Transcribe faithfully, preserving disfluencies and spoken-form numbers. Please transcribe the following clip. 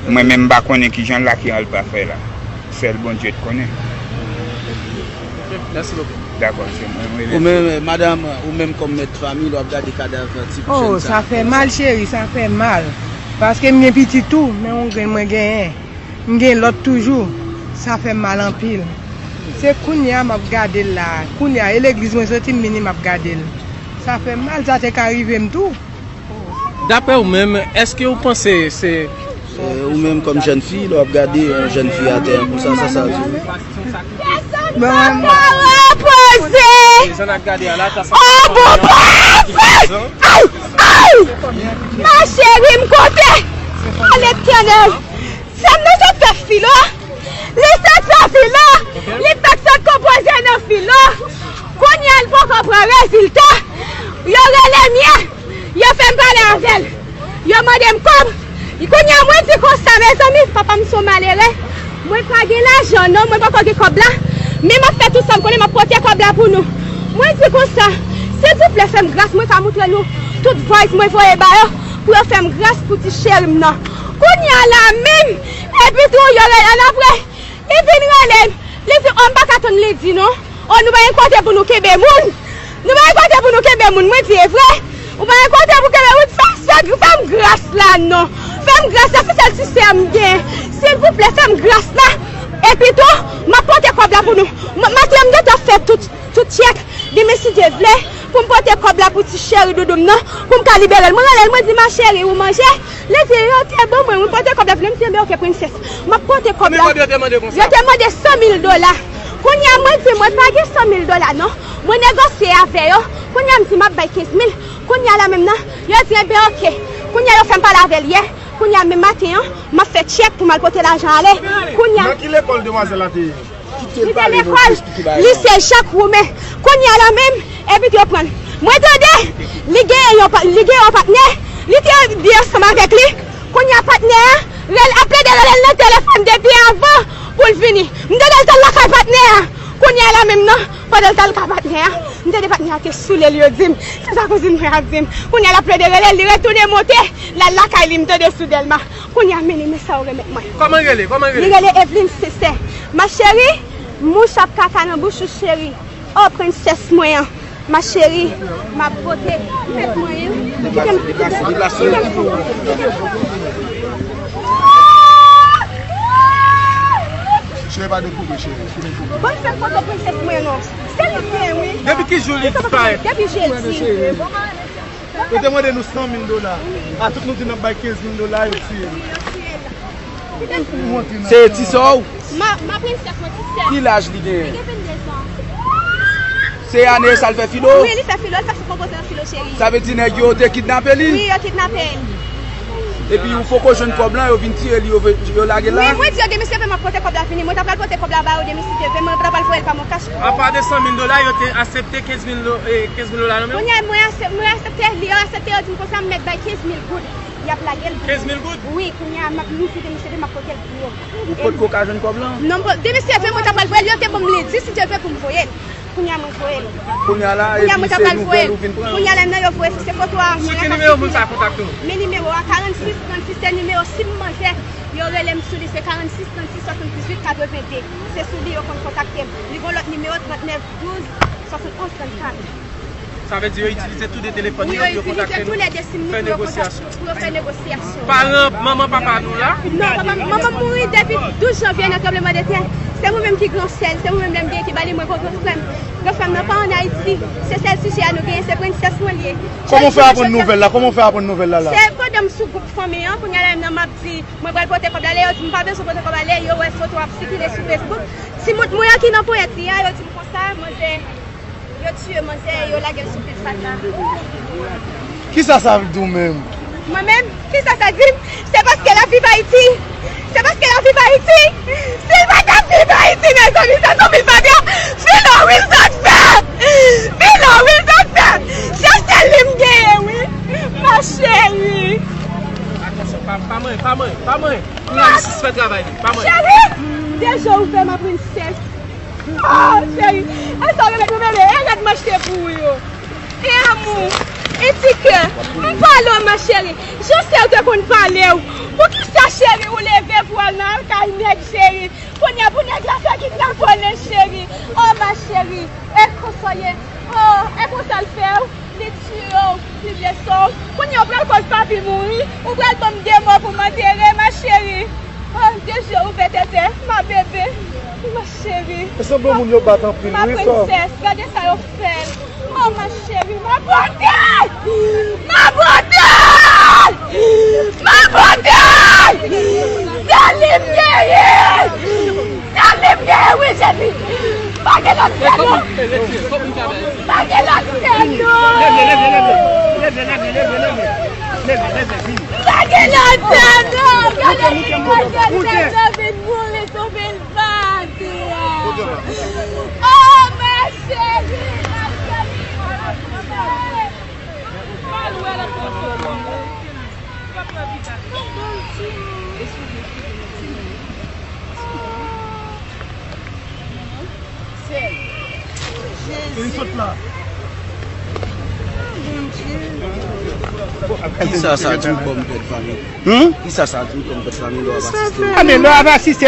Mwen menm m pa konnen kijan l la ki al pa fè la. Sèl Bondye t konnen. Mèsi bokou. Dakò, se mwen. Mwen Ou menm, madanm, ou menm kòm mèt fanmi, lè w ap gade kadav ti Oh, sa fè mal cheri, sa fè mal. Paske m gen pitit tou, men yon grenn mwen genyen. M gen lòt toujou. Sa fè m mal anpil. Se kounye a m ap gade l la. Kounye a, e legliz mwen soti m vini m ap gade l. Sa fè m mal, sa te ka rive m tou. Daprè ou menm, èske ou panse se Ou menm kòm jèn fi, lè w ap gade yon jèn fi atè konsa, sa sa di. Papa repoze! Oh bon papa! Ay! Ay! Ma cheri m kote! Letènèl! Sè m nan sot fè filo! Li sot fè filo! Li pat sot konpoze nan filo! Kounye a l poko pran rezilta! Yo rele m ye! Yo fè m pale avè l. Yo mande m kòb. Kounye a mwen di konsa, mezanmi, papa m se yon malere. Mwen pa gen lajan non, mwen poko gen kòb la. Men m ap fè tout sa m konnen, m ap pote kòb la pou nou. Mwen di konsa, silvouplè fè m gras, mwen ka moutre nou tout voice mwen voye ba yo, pou yo fè m gras pou ti cheri m nan. Kounye a la menm, epi tou yo rele annapre. Li vin rele m. Li di, oh, m pa ka tann li di non. Oh, nou pa gen kote pou nou kenbe moun. Nou pa gen kote pou nou kenbe moun. Mwen di, e vre? Ou pa gen kote pou kenbe moun? Fè m, fè, fè m gras la non. Fè m gras la, se sèl ti sè m gen. Silvouplè, fè m gras la. Epi tou, m ap pote kòb la pou nou. M- Maten an, m gentan fè tout, tout tchèk. Demen, si Dye vle, pou m pote kòb la pou ti cheri doudou m nan, pou m ka libere l. Mwen rele l, mwen di, ma cheri, ou manje? Li di, yo te ban mwen, mwen pote kòb la pou li. M di, enben, oke, prensès. M ap pote kòb la. Konbyen kòb yo te mande konsa? Yo te mande san mil dola. Kounye a, mwen di, mwen pa gen san mil dola non. Mwen negosye avè yo. Kounye a, m di, m ap bay kenz mil. Kounye a la menm nan, yo di, enben, oke. Kounye a, yo fè m pale avè l yè. Kounye a, menm maten an, m ap fè tchèk pou m al pote lajan ale. Kounye a. Nan ki lekòl demwazèl la te ye? Li te lekòl lise Jak Woumen. Kounye a la menm, epi yo pran l. Mwen tande, li gen yon pa- li gen yon patnè, li te byen ansanm avèk li. Kounye a patnè a rele- ap plede rele l nan telefòn depi avan pou l vini. M tande l t al lakay patnè a. Kounye a la menm nan, pandan l t al lakay patnè a, m tande patnè a te soule l, yo di m. Se sa kouzin mwen ap di m. Kounye a l ap plede rele l, li retounen monte, l al lakay li, m tande sou Dèlma. Kounye a men li, men sa yo remèt mwen. Kòman rele? Kòman rele? Li rele Evelyne Sincère. Ma chérie, mouch ap kaka nan bouch ou cheri. Oh, prensès mwen an. Ma chérie, m ap pote tèt mwen an. Kite m, kite m, kite m. Cheri pa dekouvri, cheri. Bon, fè foto prensès mwen non. Se li k gen, wi. Depi ki jou li disparèt? Depi jedi. Yo te mande nou san mil dola. A tout nou di n ap bay kenz mil dola, yo tiye nou. Se ti sè w? Ma, ma prensès, mwen ti sè. Ki laj li genyen? Li gen venndezan. Se ane sa l fè filo? Wi, li fè filo, li fè sou konpoze nan filo, cheri. Sa vle di nèg yo te kidnape li? Wi, yo kidnape l. Epi ou poko jwenn kòb lan, yo vin tiye li, yo, yo lage l la? Wi, mwen di yo demen si Dye vle m ap pote kòb la vini. Mwen ta pral pote kòb la ba yo demen si Dye vle, mwen ta pral voye l pa mwen kach. Apa de san mil dola, yo te aksepte kenz mil do- eh, kenz mil dola nan men w? Kounye a, mwen aksep- mwen aksepte, li yo aksepte, yo di m konsa m mèt bay kenz mil goud. Y ap lage l. Kenz mil goud? Wi, kounye a, m ap li di demen si Dye vle m ap pote l pou yo. Ou potko ka jwenn kòb lan? Non, m po- demen si Dye vle, mwen ta pral voye l, yo te ban m lendi si Dye vle pou m voye l. Kounye a mwen voye l. Kounye a la, epi se nouvèl ou vin pran? Kounye a la, nan yo voye, se foto a. Sou ki nimewo moun sa kontakte w? Men nimewo a, karannsis trannsis, se nimewo sim manzè, yo rele m sou li, se karannsis trannsis swasanndizuit katrevende. Se sou li yo konn kontakte m. Li gen yon lòt nimewo, trannèf douz swasannonz trannkat. Sa vle di yo itilize tou de telefòn yo pou yo kontakte nou, fè negosyasyon. Pou yo fè negosyasyon. Paran, manman, papa nou la? Non, papa, manman m mouri depi douz janvye nan tranblemanntè. Se mwen menm ki gran sè l, se mwen menm lè m gen ki ba li mwen gon gran frè m. Gran frè m nan pa ann Ayiti. Se sèl sijè a nou genyen, se prensès mwen li ye. Kòman w fè aprann nouvèl la? Kòman w fè aprann nouvèl la la? Se pandan m sou gwoup fanmi an, kounye a la menm nan m ap di, mwen pral pote kòb la, lè yo di m pa bezwen pote kòb la, lè yo wè foto ap sikile sou Facebook. Timoun mwen an ki nan ponyèt li a, yo di m konsa, manzè, yo tiye manzè, yo lage l sou pil fatra. Kisa sa vle di w menm? Mwen menm, kisa sa di m? Se paske l ap viv Ayiti. Se paske l ap viv Ayiti. Si l pa t ap viv Ayiti, mezanmi, se sou pil fatra. Filo wi l sot fè. Filo wi l sot fè. Se sèl li m genyen, wi. Ma chérie. Atansyon, pa, pa manyen, pa manyen, pa manyen. Kounye a li sispann travay li, pa manyen. Cheri, de je ouvè ma princesse. Oh, cheri, e sa w remèt mwen, bebe, e rad m achte pou ou yo. E amou, e ti kè, m pale w, ma chérie. Jan sè w te konn pale w. Poukisa, cheri, ou leve pou al nan kay nèg, cheri? Kounye a pou nèg la fè kidnapè w, cheri. Oh, ma chérie, e konsa w ye? Oh, e konsa l fè w? Li tiye w, li blese w. Kounye a ou pral koz papi mouri, ou pral ban m de mò pou m antere, ma chérie. Oh, de je ouvè tètè, ma bébé, ma chérie. E sanble moun yo bat anpil, ma wi, frè. Princesse, gade sa yo fè l. Oh, ma chérie, ma beauté! Ma beauté! Ma beauté! Sèl li m genyen! Sèl li m genyen, wi, Jezi! Pa gen lòt sèl, non! Pa gen lòt sèl, non! Pa gen lòt sèl, non! Gade si pa gen sèl, non, vin boule sou vil. Oh, ma chérie, ma chérie. Li sot la. Kisa sa di w kòm pè de fanmi? Hmm? Kisa sa di w kòm pè de fanmi lè w ap asiste? Ah, men lè w ap asiste,